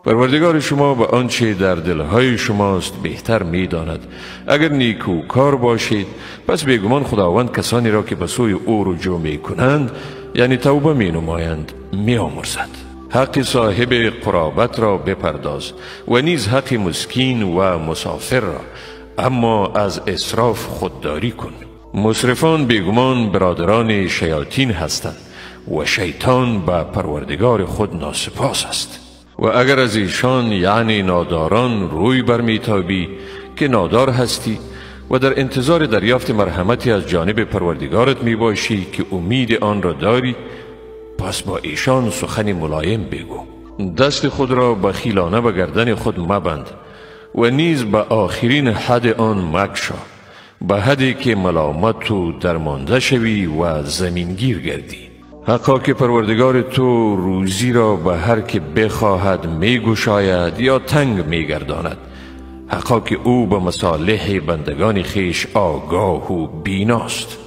پروردگار شما به آنچه در دلهای شماست بهتر میداند. اگر نیکوکار باشید پس بیگمان خداوند کسانی را که به سوی او رجوع میکنند، یعنی توبه می نمایند، می آمرزد. حق صاحب قرابت را بپرداز و نیز حق مسکین و مسافر را، اما از اسراف خودداری کن. مصرفان بیگمان برادران شیاطین هستند و شیطان به پروردگار خود ناسپاس است. و اگر از ایشان، یعنی ناداران، روی برمیتابی که نادار هستی و در انتظار دریافت مرحمتی از جانب پروردگارت میباشی که امید آن را داری، پس با ایشان سخن ملایم بگو. دست خود را بخیلانه به گردن خود مبند و نیز به آخرین حد آن مکشا، به حدی که ملامت و درمانده شوی و زمینگیر گردی. حقا که پروردگار تو روزی را به هر که بخواهد میگشاید یا تنگ میگرداند. حقا که او به مصالح بندگان خیش آگاه و بیناست.